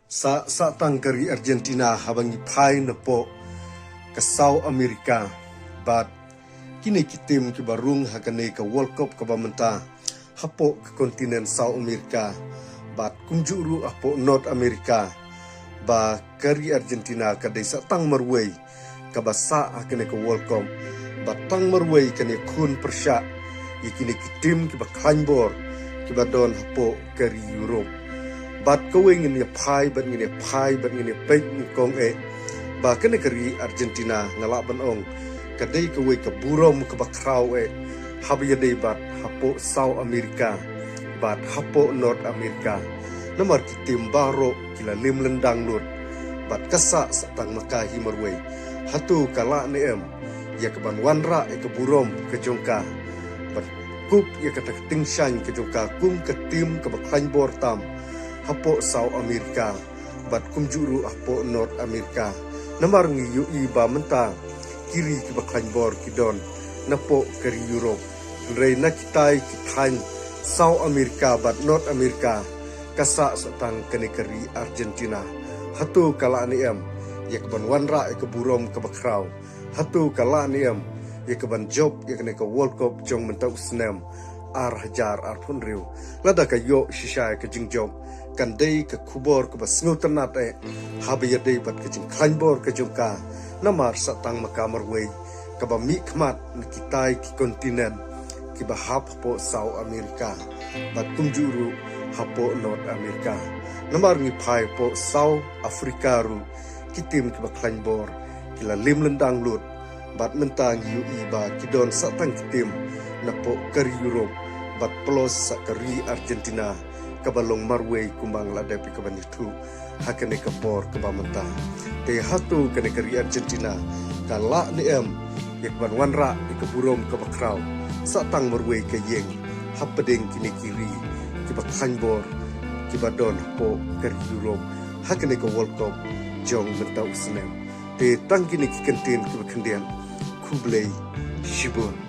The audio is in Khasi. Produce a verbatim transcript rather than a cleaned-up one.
Sa sa tang ka ri Argentina haba ngi phai napoh ka South America bad kine ki tim kiba rung ha kane ka World Cup kaba mynta hapoh ka continent South America bad kumjuh ruh hapoh North America, ba ka ri Argentina ka dei sa tang marwei kaba sah ha kane ka World Cup bad tang marwei kane khun pyrshah ïa kine ki tim kiba khlaiñ bor kiba don hapoh ka ri Europe. Bad kawei ngin ïa phai bad ngin ïa phai bad ngin ïa peit ngin kong eh ba kane ka ri Argentina nga lah ban ong ka dei kawei ka burom kaba khraw eh haba ïadei bad hapoh South America bad hapoh North America. Namar ki tim baroh ki la lim lyndang lut bad ka sah sa tang ma ka hi marwei. Hato ka lah ne em ïa ka ban wanrah ïa ka burom ka jong ka ban kup ïa kata ka tyngshaiñ ka jong ka kum ka tim kaba khlaiñ bor tam hapoh South America bad kumjuh ruh hapoh North America. Namar ngi ïohi ba mynta ki ri kiba khlaiñ bor ki don napoh ka ri Europe, hynrei na kitai ki thaiñ South America bad North America ka sah sa tang kane ka ri Argentina. Hato ka lah ne em ïa ka ban wanrah ïa ka burom kaba khraw? Hato ka lah ne em ïa ka ban jop ïa kane ka World Cup jong mynta u snem ar hajar arphew hynriew? Lada ka ïoh shisha ïa ka jingjop kan dei ka khubor kaba sngewtynnat eh haba ïadei bad ka jingkhlaiñ bor ka jong ka. Namar sa tang ma ka marwei kaba mih khmat na kitai ki continent kiba hap hapoh South America bad kumjuh ruh hapoh North America. Namar ngi phai hapoh South Africa ruh ki tim kiba khlaiñ bor ki la lim lyndang lut bad mynta ngi ïohi ba ki don sa tang ki tim napoh ka ri Europe bad plus sa ka ri Argentina kaba long marwei kumba nga la dep ïa ka ban ïathuh ha kane ka por kaba mynta. Te hato kane ka ri Argentina ka lah ne em ïa ka ban wanrah ïa ka burom kaba khraw sa tang marwei ka ïing hapdeng kine ki ri kiba khlaiñ bor kiba don hapoh ka ri Europe ha kane ka World Cup jong mynta u snem? Te tang kine ki kyntien kiba khyndiat. Khublei shibun.